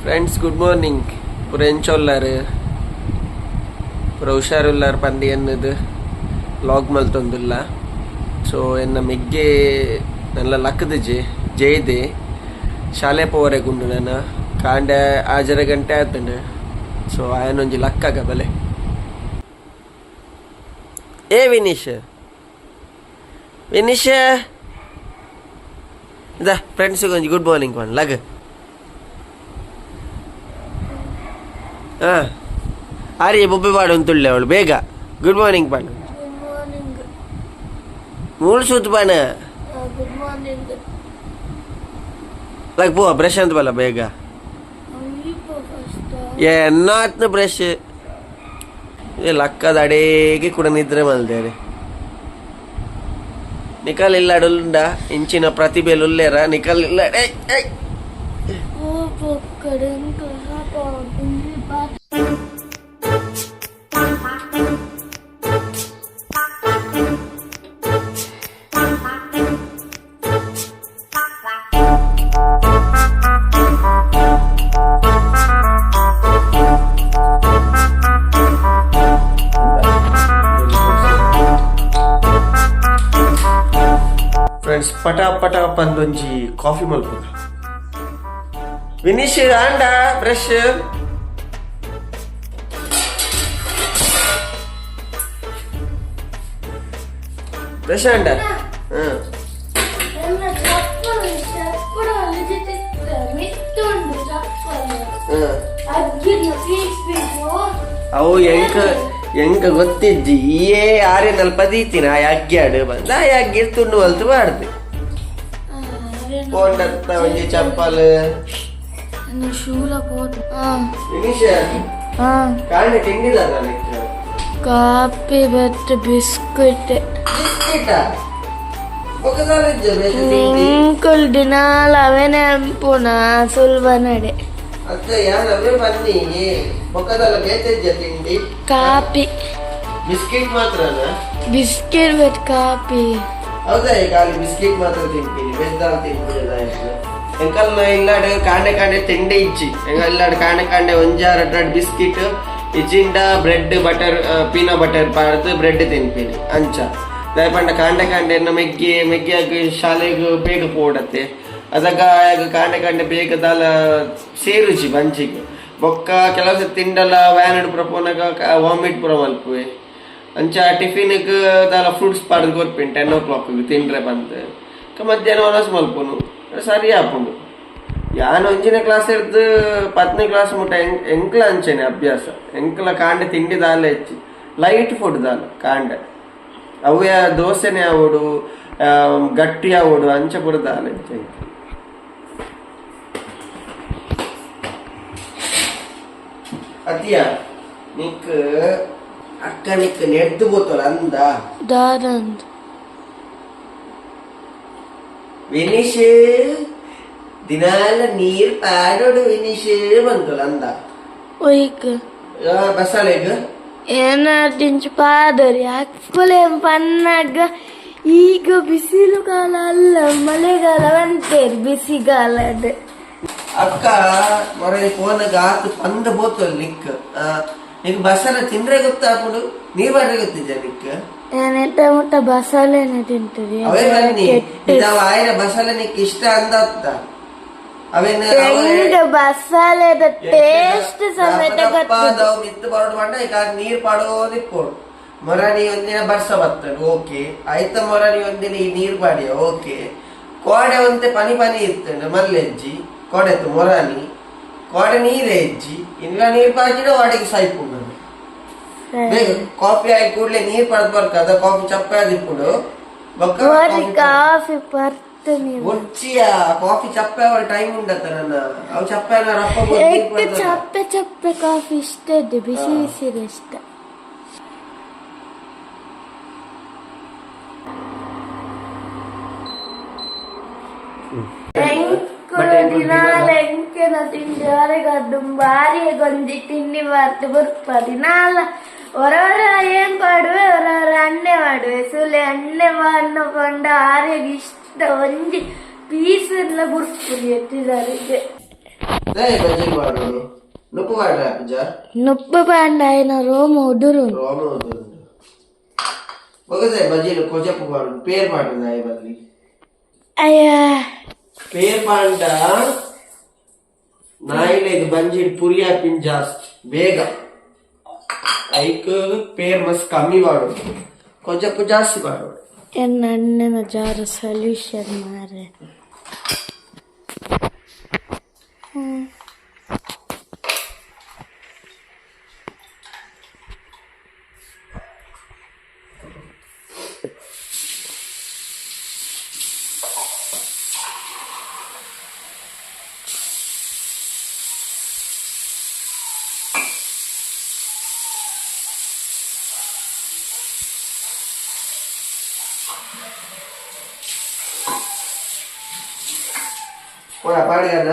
Friends good morning. ಪೂರ ಎಂಚೊಲ್ಲಾರು ಪೂರ ಹುಷಾರುಲ್ಲಾರ್ ಪಂದಿ ಎನ್ನದು log ಮಲ್ತೊಂದುಲ್ಲ. ಸೊ ಎನ್ನ ಮೆಗ್ಗೆ ನನ್ನ ಲಕ್ಕದಿಜೆ ಜೈದೆ ಶಾಲೆ ಪೋವರೆ ಗುಂಡು ನನ್ನ ಕಾಂಡೆ ಆಜರ ಗಂಟೆ ಆತಂಡು. ಸೊ ಆಯನೊಂಜಿ ಲಕ್ಕಾಗ ಬಲೆ. ಏ ವಿನೀಶ್ ವಿನೀಶ್ ಇದ ಫ್ರೆಂಡ್ಸ್ ಒಂಜಿ ಗುಡ್ ಮಾರ್ನಿಂಗ್ ಪಂಡ್ ಲಗ್. ಹಾಂ ಆರ್ಯ ಬೊಬ್ಬೆ ಪಾಡು ಅಂತುಳ್ಳೆ ಅವಳು ಬೇಗ ಗುಡ್ ಮಾರ್ನಿಂಗ್ ಪಂಡ್. Good morning. ಮೂಳು ಸೂತ್ ಪಾಣ. Good morning. ಲಗ್ ಪೋ ಬ್ರಷ್ ಅಂತ ಬಲ್ಲ ಬೇಗ. ಎನ್ನಾತ್ನ ಬ್ರಷ್ ಲಕ್ಕದ ಅಡೇಗೆ ಕೂಡ ನಿದ್ರೆ ಮಲ್ದೇರೆ. ನಿಕಲ್ ಇಲ್ಲ ಅಡುಂಡ ಇಂಚಿನ ಪ್ರತಿಭೆ ಉಲ್ಲೇರ ನಿಕಲ್ ಇಲ್ಲ. ಫ್ರೆಂಡ್ಸ್ ಪಟ ಪಟ ಪಂದೊಂಜಿ ಕಾಫಿ ಮಲ್ಪುಗ. ವಿನೀಶ್ ಆಂಡ ಬ್ರಷ್ ಬ್ರಷ್ ಆಂಡ. ಹ್ಮ್ ಅವು ಎಂಕ ಎಂಕ ಗೊತ್ತಿಜ್ಜಿ ಏ ಆರೆ ನಲ್ಪ ದೀತಿನ ಆ ಅಗ್ಗ್ಯಾಡು ಬಂದ ಆ ಅಗ್ಗಿರ್ ತುಂಡು ಹೊಲ್ತು ಬಾಡ್ದು ಪೋಂಡತ್ತ ಒಂಜಿ ಚಪ್ಪಲ್. ಶೂಲ ಕೋಟ್. ವಿನೀಶ್ ಕಾಂಡೆ ತಿಂಡಿದಾರ ನಿಕ್ಕ್? Coffee but biscuit. ಬಿಸ್ಕೆಟ ಬೊಕದಾಲ ಇಜ್ಜ ಬೇತೆ ತಿಂಡಿ? ನಿಂಕುಲ್ ದಿನಾಲ ಅವೇನೆ ಅಂಪುನ ಸುಲ್ಬ ನಡೆ. ಅತ್ತ ಯಾನ್ ಅವೇ ಬನ್ನಿ ಬೊಕದಾಲ ಬೇತೆ ಇಜ್ಜ ತಿಂಡಿ? ಕಾಫಿ. ಬಿಸ್ಕೆಟ್ ಮಾತ್ರನಾ? Biscuit but coffee. ಹೌದಾ, ಈಗ ಅಲ್ಲಿ ಬಿಸ್ಕೆಟ್ ಮಾತ್ರ ತಿಂತೀನಿ, ಬೆದ್ದಾಲ್ ತಿಂತಿಲ್ಲ. ಎಂಕಲ್ನ ಇಲ್ಲಾಡು ಕಾಂಡೆ ಕಾಂಡೆ ತಿಂಡಿ ಇಜ್ಜಿ. ಎಂಗ ಇಲ್ಲಾಡು ಕಾಂಡೆ ಕಾಂಡೆ ಒಂಜಾರ ರಡ್ಡ್ ಬಿಸ್ಕೆಟ್ ಇಜ್ಜಿಂಡ ಬ್ರೆಡ್ ಬಟರ್ ಪೀನಾ ಬಟರ್ ಪಾಡ್ದು ಬ್ರೆಡ್ ತಿನ್ಪಿನಿ ಅಂಚ. ದಾಯಪಂಡ ಕಾಂಡೆ ಕಾಂಡೆ ಎನ್ನ ಮೆಗ್ಗೆ ಮೆಗ್ಗೆಯಾಗ ಶಾಲೆಗ್ ಬೇಗ ಪೋಡತ್ತೆ. ಅದಗ ಆಯಾಗ ಕಾಂಡೆ ಕಾಂಡೆ ಬೇಗ ದಾಲ ಸೇರುಜಿ ಬಂಜಿಗ್. ಬೊಕ್ಕ ಕೆಲವು ಸತಿ ತಿಂಡಲ ವ್ಯಾನ್ ಪೂರ ಪೋನಾಗ ವಾಮಿಟ್ ಪೂರ ಮಲ್ಪುವೆ. ಅಂಚ ಟಿಫಿನ್ಗ್ ದಾಲ ಫ್ರೂಟ್ಸ್ ಪಾಡ್ದು ಕೊರ್ಪಿನ್ 10 o'clock ತಿಂಡ್ರೆ ಬಂದು ಮಧ್ಯಾಹ್ನ ವನಸ್ ಮಲ್ಪುನು ಸರಿ ಆಪುಂಡು. ಯಾನ್ ಒಂಜಿನ ಕ್ಲಾಸ್ ಹಿಡ್ದು 10ನೇ ಕ್ಲಾಸ್ ಮುಟ್ಟ ಎಂಕ್ಲ ಅಂಚನೆ ಅಭ್ಯಾಸ. ಎಂಕ್ಲ ಕಾಂಡೆ ತಿಂಡಿ ದಾಲ ಹೆಚ್ಚಿ ಲೈಟ್ ಫುಡ್ ದಾಲ ಕಾಂಡೆ ಅವೇ ದೋಸೆನೆ ಆವೊಡು ಗಟ್ಟಿ ಆವೊಡು ಅಂಚ ಪೂರ ದಾಲ ಹೆಚ್ಚು ಎಂಕ್. ಅತಿಯ ನಿಕ್ ಅಕ್ಕ ನಿಕ್ ನೆಡ್ದು ಬೋತೋಲ ಅಂದ. ದಾರಂದ್. ವಿನೀಶ್ ದಿನಾಲ ನೀರ್ ಪಾಡೋಡು ವಿನೀಶ್ ಬಂತೋಲ ಅಂದ. ಒಯ್ಕ್. ಬಸಾಲೆಗ್. ಏನಾದಿಂಚು ಪಾದರಿ ಅಕ್ಕುಲೇಂ ಪನ್ನಾಗ ಈಗ ಬಿಸಿಲು ಕಾಲ ಅಲ್ಲ, ಮಳೆಗಾಲ ಬಂತೇರಿ ಬಿಸಿಗಾಲದ. ಅಕ್ಕ ಮೊರೆ ಫೋನ್ ಆತು ಪಂದ ಬೋತೋಲ್ ನಿಕ್ ನಿಕ್ ಬಸಲ ತಿಂದ್ರೆ ಗೊತ್ತಾಪುಡು ನೀರ್ ಬಾಡ್ರೆ ಗೊತ್ತಿದ್ಯಾ ನಿಕ್? ಏನೆಟ್ಟ ಮುಟ್ಟ ಬಸಳೆನೆ ತಿಂತದೆ. ಅವೇ ಬನ್ನಿ ಇದಾವ ಆಯ್ರ ಬಸಲ ನಿಕ್ ಇಷ್ಟ ಅಂದ ಅತ್ತ ಅವೇನ. ಹೆಂಗ ಬಸಳೆದ ಟೇಸ್ಟ್ ಸಮೇತ ಗೊತ್ತಿದೆ. ಮಿತ್ತು ಬರೋಡು ಪಂಡ ಈಗ ನೀರ್ ಪಾಡೋದಿಪ್ಪೋಡು. ಮೊರನಿ ಒಂದಿನ ಬರ್ಸ ಬರ್ತದೆ ಓಕೆ ಆಯ್ತ. ಮೊರನಿ ಒಂದಿನ ಈ ನೀರ್ ಪಾಡಿಯ ಓಕೆ. ಕೋಡೆ ಒಂತೆ ಪನಿ ಪನಿ ಇತ್ತಂಡ ಮಲ್ಲೆಜ್ಜಿ ಕೋಡೆತ್ತು. ಮೊರಾನಿ ಕೋಡೆ ನೀರೇ ಇಜ್ಜಿ ಇಲ್ಲ. ನೀರ್ ಪಾಕಿಡ ವಾಡಿಗೆ ಸಾಯ್ಪುಂಡು. ಬೇಗ ಕಾಫಿ ಆಗಿ ಕೂಡ್ಲೆ ನೀರ್ ಪಡೆದು ಬರ್ಕದ ಕಾಫಿ ಚಪ್ಪೆ ಆದಿಪ್ಪುಡು ಬೊಕ್ಕ. ಮರಿ ಕಾಫಿ ಪರ್ತ ನೀವು. ಒಚ್ಚಿಯ ಕಾಫಿ ಚಪ್ಪೆ ಅವರ ಟೈಮ್ ಉಂಡತ್ತ ನನ್ನ ಅವು ಚಪ್ಪೆ ರಪ್ಪ. ಎಗ್ ಚಪ್ಪೆ ಚಪ್ಪೆ ಕಾಫಿ ಇಷ್ಟ ಇದೆ, ಬಿಸಿ ಬಿಸಿ ಇಷ್ಟ. ದಿನಾಲ ಎಂಕೆನ ತಿಂಡಿ ಹೊರಗದ್ದು ಬಾರಿ ಗೊಂಜಿ ತಿಂಡಿ ಬಾರ್ತು ಬರ್ಪ. ದಿನಾಲ ಹೊರವರ ಏನ್ ಪಾಡುವೆ, ಹೊರವರ ಅಣ್ಣೆ ಮಾಡುವೆ ಸುಲೆ ಅಣ್ಣೆ ಅನ್ನ ಪಂಡ ಆರ್ಯಗ್ ಇಷ್ಟ ಒಂಜಿ ಪೀಸ್ ಎಲ್ಲ ಬುರ್ಪುರಿ ಎತ್ತಿದಾರಿಗೆ. ದಾಯೆ ಬಜ್ಜಿ ಮಾಡೋದು ನುಪ್ಪು ಮಾಡ್ರ ಪೂಜಾ. ನುಪ್ಪು ಪಾಂಡ ಆಯ್ನ ರೋಮ ಉದುರು. ರೋಮ ಉದುರುಂಡು. ಬೊಕದೆ ಬಜ್ಜಿಲು ಕೊಜಪು ಮಾಡೋದು, ಪೇರ್ ಮಾಡೋದು ಆಯ್ ಬಲ್ಲಿ. ಅಯ್ಯ. ಪೇರ್ ಪಾಂಡ ನಾಯಿಲೆಗ್ ಬಂಜಿಡ್ ಪುರಿ ಆಪಿನ್ ಜಾಸ್ತಿ ಬೇಗ. ಐಕ್ ಪೇರ್ ಮಸ್ತ್ ಕಮ್ಮಿ ಮಾಡೋದು, ಕೊಜಪು ಜಾಸ್ತಿ ಮಾಡೋದು. ಎನ್ನ ಅಣ್ಣನ ಜಾರು ಸೊಲ್ಯೂಷನ್ ಮಾರೆ. ಪೋಯ ಪಾಡಿಗಾನ.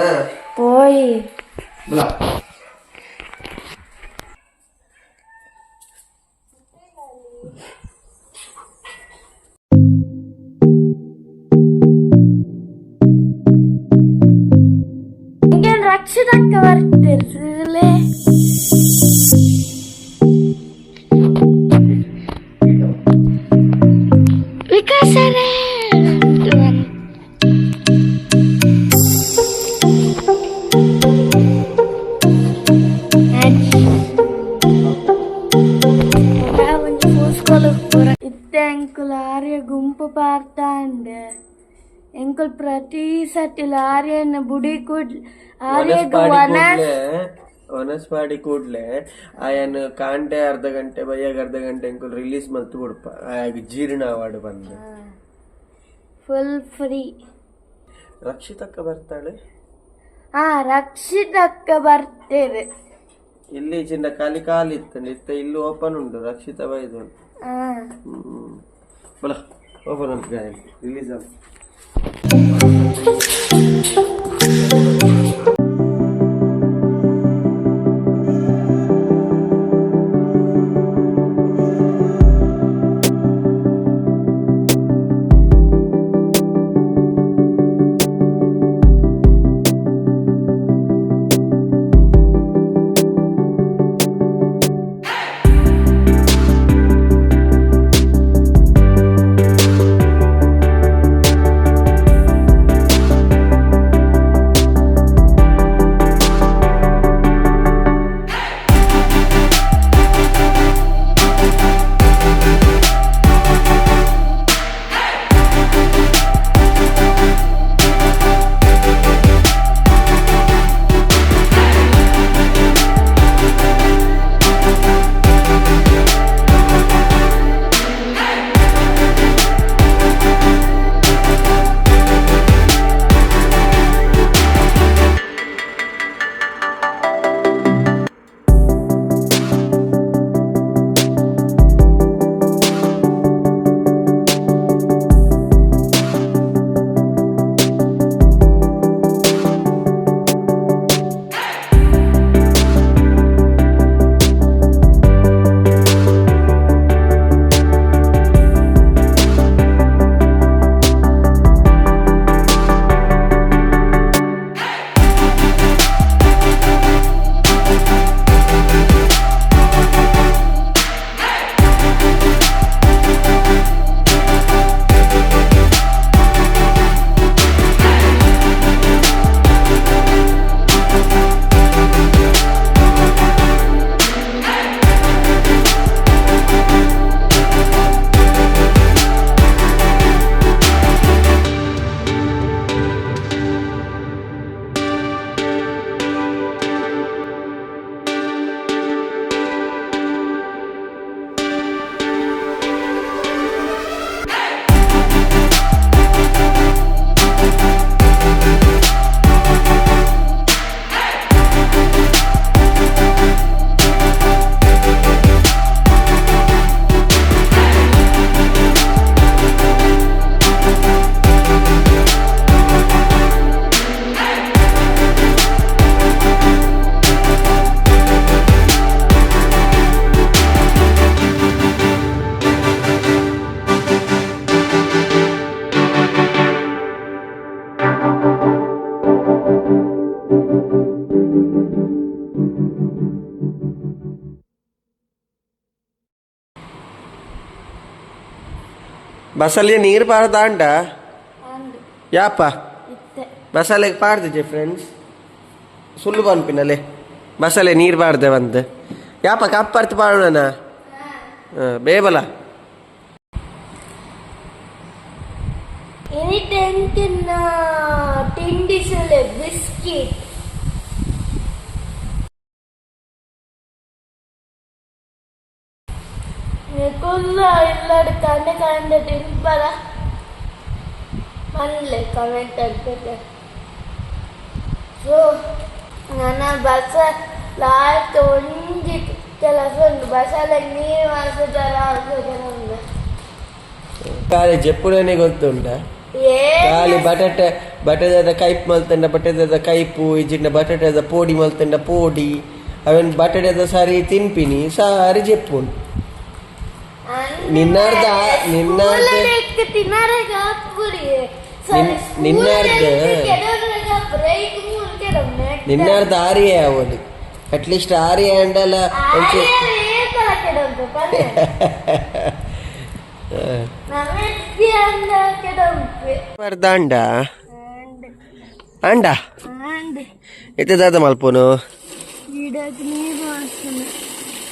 ಪೋಯಿ. ಬಲ. ಇಂಗೇನ್ ರಕ್ಷಿತಕ್ಕ ಬರ್ತಿರ್ಲೇ. ವಿಕಾಸರೇ. ಇತ್ತೆ ಎಂಕುಲು ಆರ್ಯ ಗುಂಪು ಪಾರ್ತಾಂಡ್. ಎಂಕುಲು ಪ್ರತಿ ಸತಿ ಆರ್ಯನ ಬುಡಿ ಕುಡ್ ಆರ್ಯಗ್ ವನ ವನಸ್ಪಾಡಿ ಕೂಡ್ಲೆ ಆಯನ್ ಕಾಂಡೆ ಅರ್ಧ ಗಂಟೆ, ಬಯ್ಯಾಗ ಅರ್ಧ ಗಂಟೆ ಎಂಕುಲು ರಿಲೀಸ್ ಮಲ್ತು ಕೊಡ್ಪ, ಆಯಾಗ ಜೀರ್ಣ ಅವಾರ್ಡ್ ಬಂದು. Full free. ರಕ್ಷಿತಕ್ಕ ಬರ್ತಾಳೆ. ಹಾ, ರಕ್ಷಿತಕ್ಕ ಬರ್ತೇವೆ. ಇಲ್ಲಿ ಚಿನ್ನ ಖಾಲಿ ಖಾಲಿ ಇತ್ತು ಇತ್ತ, ಇಲ್ಲಿ ಓಪನ್ ಉಂಟು, ರಕ್ಷಿತ ಬೈದು. ಹಾ. ಬಲ, ಓಪನ್ ಉಂಟು, ರಿಲೀಸ್. ಬಸಲೆ ನೀರು ಪಾಡ್ದಾಂಡ. ಅಂದ್. ಯಾಪ? ಇತ್ತೆ. ಬಸಲೆಗೆ ಪಾಡ್ದಿಜೆ ಫ್ರೆಂಡ್ಸ್, ಸುಳ್ಳು ಪನ್ಪಿನಲೆ. ಬಸಲೆ ನೀರು ಪಾಡ್ದೆ ಬಂದು ಯಾಪ ಕಪ್ಪರ್ತು ಪಾಡೋಣ ಬೇಬಲ. ಎನಿ ಟೆಂಟಿನ ತಿಂಡಿ ಸುಲೆ ಬಿಸ್ಕಿಟ್. ನಿಕುಲ್ಲ ಇಲ್ಲಡ್ ಕಂಡೆ ಕಂಡೆ ತಿನ್ಪರ ಮನ್ಲೆ ಕಮೆಂಟ್ ಆಗ್ತದೆ. ಸೊ ನನ್ನ ಬಸ ಲಾಸ್ಟ್ ಒಂಜಿ ಕೆಲಸ ಉಂಟು, ಬಸಲೆ ನೀರು ಮಾಡ್ಸೋದರ ಉಂಟು. ಖಾಲಿ ಜೆಪ್ಪುಡನೆ ಗೊತ್ತುಂಟ. ಖಾಲಿ ಬಟಾಟೆ, ಬಟಾಟದ ಕೈಪ್ ಮಲ್ತಂಡ, ಬಟಾಟದ ಕೈಪು ಇಜ್ಜಿಂಡ ಬಟಾಟದ ಪೋಡಿ ಮಲ್ತಂಡ ಪೋಡಿ, ಅವನ್ ಬಟಾಟದ ಸಾರಿ ತಿನ್ಪಿನಿ, ಸಾರಿ ಜೆಪ್ಪುನು. ನಿನ್ನಾರ್ಧ- ನಿನ್ನಾರ್ದ ಆರಿಯೇ ಅವನು ಅಟ್ಲೀಸ್ಟ್ ಆರಿಯ ಅಂಡಲ ಒಂಚೂರು. ಬರ್ದಾಂಡ ಅಂಡ ಇತ್ತೆ ದಾದ ಮಲ್ಪುನು?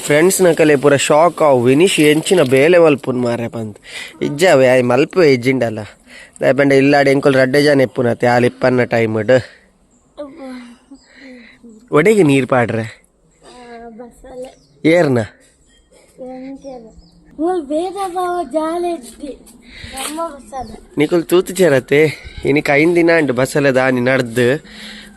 ಫ್ರೆಂಡ್ಸ್ ನಕಲೆ ಪೂರ ಶಾಕ್ ಅವು, ವಿನಿಶ್ ಎಂಚಿನ ಬೇಲೆ ಮಲ್ಪುನ್ ಮಾರೆ ಪಂದ್. ಇಜ್ಜಾವೆ ಆಯ್ ಮಲ್ಪುವೆ ಇಜ್ಜಿಂಡಲ್ಲ. ದಾಯೆ ಇಲ್ಲಾಡಿ ಎಂಕುಲು ರಡ್ಡೆ ಜನ ಎಪ್ಪುನತೆ ಆಲ್ ಇಪ್ಪನ್ನ ಟೈಮ್ ಒಡೆಗೆ ನೀರು ಪಾಡ್ರೆ. ಬಸಲೆ. ಏರ್ನ? ಭೇದ ಭಾವ ಜಾಲೆ ಇದ್ದಿ ನಮ್ಮ ಬಸಲೆ. ನಿಕುಲ್ ತೂತು ಚೇರತೆ, ಇನಿಕ್ ಐನ್ ದಿನ ಅಂಡ್ ಬಸಲೆ ದಾನಿ ನಡ್ದು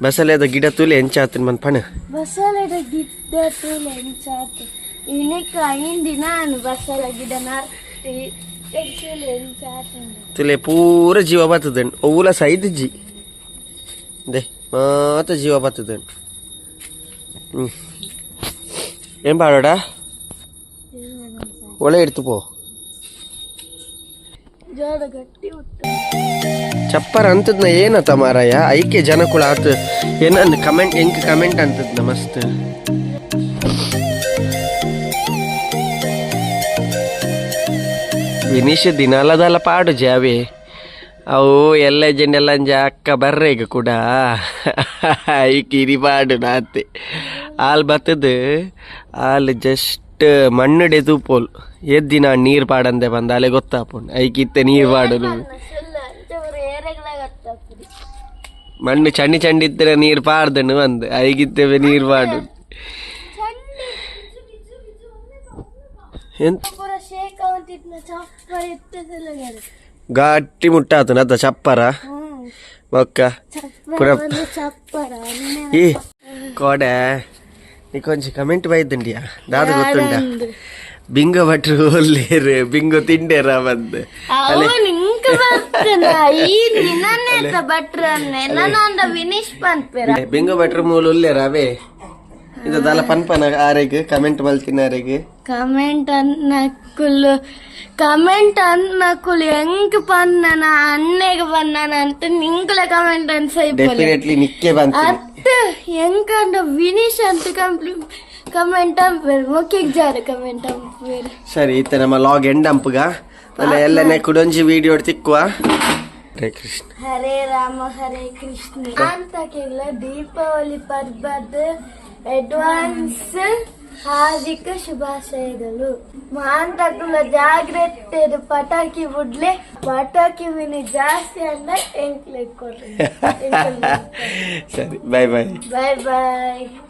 ಬಸಲೆದ ಗಿಡ ತೂಲೆ ಎಂಚಾತನ್ ಮನ್ ಪಣ. ಬಸಲೆದ ಗಿಡ ತೂಲೆ ಎಂಚಾತು. ಇನಿಕ್ ಐನ್ ದಿನ ಅನು ಬಸಲ ಗಿಡ ನಾರ್ತಿ ತೂಲೆ ಎಂಚಾತು. ತುಲೆ ಪೂರ ಜೀವ ಬತ್ತದನ್, ಒವ್ವುಲ ಸೈದ್ ಜಿ ದೆ ಮಾತ ಜೀವ ಬತ್ತದನ್. ಏನ್ ಪಾಡೋಡ ಒಳ್ಳೆ എടുത്തു ಪೋ. ಜೋಡ ಗಟ್ಟಿ ಉಟ್ಟು. ಚಪ್ಪರ್ ಅಂತದ್ನ ಏನತ ಮಾರಾಯ, ಐಕೆ ಜನಕುಳ ಆತು ಏನಂದ್ ಕಮೆಂಟ್, ಎಂಕ್ ಕಮೆಂಟ್ ಅಂತದ್ನ ಮಸ್ತ್. ವಿನೀಶ್ ದಿನಾಲದಲ್ಲ ಪಾಡು ಜಾವೆ ಅವು ಎಲ್ಲ ಜೆಂಡೆಲ್ಲ ಅಂಜ ಅಕ್ಕ ಬರ್ರೆಗ್ ಕೂಡ ಐಕ್ ಇರಿ ಪಾಡು ನಾತೆ. ಆಲ್ ಬತ್ತದು ಆಲ್ ಜಸ್ಟ್ ಮಣ್ಣುಡೆ ತೂಪೋಲ್ ಎದ್ದಿನ ನೀರು ಪಾಡಂದೆ ಬಂದ ಅಲೆ ಗೊತ್ತಾಪುಂಡು ಐಕ್ ಇತ್ತೆ ನೀರು ಪಾಡಲು. ಸುಳ್ಳು ಅಂಚ ಏರೆಗ್ಲ ಗೊತ್ತಾಗ್ತದೆ. ಮಣ್ಣು ಚಂಡಿ ಚಂಡಿ ಇತ್ತರೆ ನೀರು ಪಾಡ್ದನು ಬಂದು ಐಗಿತ್ತೇವೆ ನೀರು ಪಾಡು. ಎಂತ? ಪೂರ ಶೇಕ್ ಅವಂತಿತ್ನ ಚಪ್ಪರ ಇತ್ತದಲ್ಲ. ಗಟ್ಟಿ ಮುಟ್ಟಾತನ ಅತ್ತ ಚಪ್ಪರ ಬೊಕ್ಕ. ಚಪ್ಪರ. ಪೂರ. ಚಪ್ಪರ. ಈ ಕೋಡೆ ನೀಕೊಂಚಿ ಕಮೆಂಟ್ ಬೈದುಂಡಿಯಾ, ದಾದ ಗೊತ್ತುಂಡ? ಬಿಂಗೋ ಭಟ್ರು ಒಲ್ಲೇರು, ಬಿಂಗೋ ತಿಂಡೇರ ಬಂದು. ಅವನು ಇಂಕ ಬರ್ತನ ಈ ನಿನ್ನನ್ನೇ ಭಟ್ರ ನನ್ನ ವಿನೀಶ್ ಪನ್ಪೆರ. ಬಿಂಗೋ ಭಟ್ರು ಮೂಲ ಉಲ್ಲೇರ ಅವೇ ಇದು ದಾಲ ಪನ್ಪನ ಆರೆಗ್ ಕಮೆಂಟ್ ಮಲ್ತಿನ ಆರೆಗ್. ಕಮೆಂಟ್ ಅನ್ನಕುಲು, ಕಮೆಂಟ್ ಅನ್ನಕುಲು ಎಂಕ್ ಪನ್ನನ ಅಣ್ಣೆಗ್ ಪನ್ನನ ಅಂತ ನಿಂಕುಲ ಕಮೆಂಟ್ ಅನ್ಸೈಪೊಲೆ. ಡೆಫಿನೆಟ್ಲಿ ನಿಕ್ಕೆ ಬಂತು. ಅತ್ತ ಎಂಕಂಡ ವಿನೀಶ್ ಅಂತ ಕಮೆಂಟ್ ಅಂಪೇರು, ಮೊಕ್ಕೆಗ್ ಜಾರ ಕಮೆಂಟ್ ಅಂಪೇರು. ಸರಿ, ಇತ್ತೆ ನಮ್ಮ ಲಾಗ್ ಎಂಡ್ ಅಂಪುಗ ಅಲ್ಲ ಎಲ್ಲನೇ ಕುಡೊಂಜಿ ವಿಡಿಯೋ ತಿಕ್ಕುವ. ಹರೇ ಕೃಷ್ಣ. ಹರೇ ರಾಮ ಹರೇ ಕೃಷ್ಣ ಅಂತಕ್ಕೆಲ್ಲ ದೀಪಾವಳಿ ಪರ್ಬದ ಅಡ್ವಾನ್ಸ್ ಹಾರ್ದಿಕ ಶುಭಾಶಯಗಳು. ಮಾಂತಕುಲ ಜಾಗ್ರತೆ, ಪಟಾಕಿ ಬುಡ್ಲೆ, ಪಟಾಕಿ ಮಿನಿ ಜಾಸ್ತಿ ಅಂದ ಎಂಕ್ಲೆಗ್ ಕೊಡ್ರಿ. ಸರಿ, ಬಾಯ್ ಬಾಯ್. Boy boy.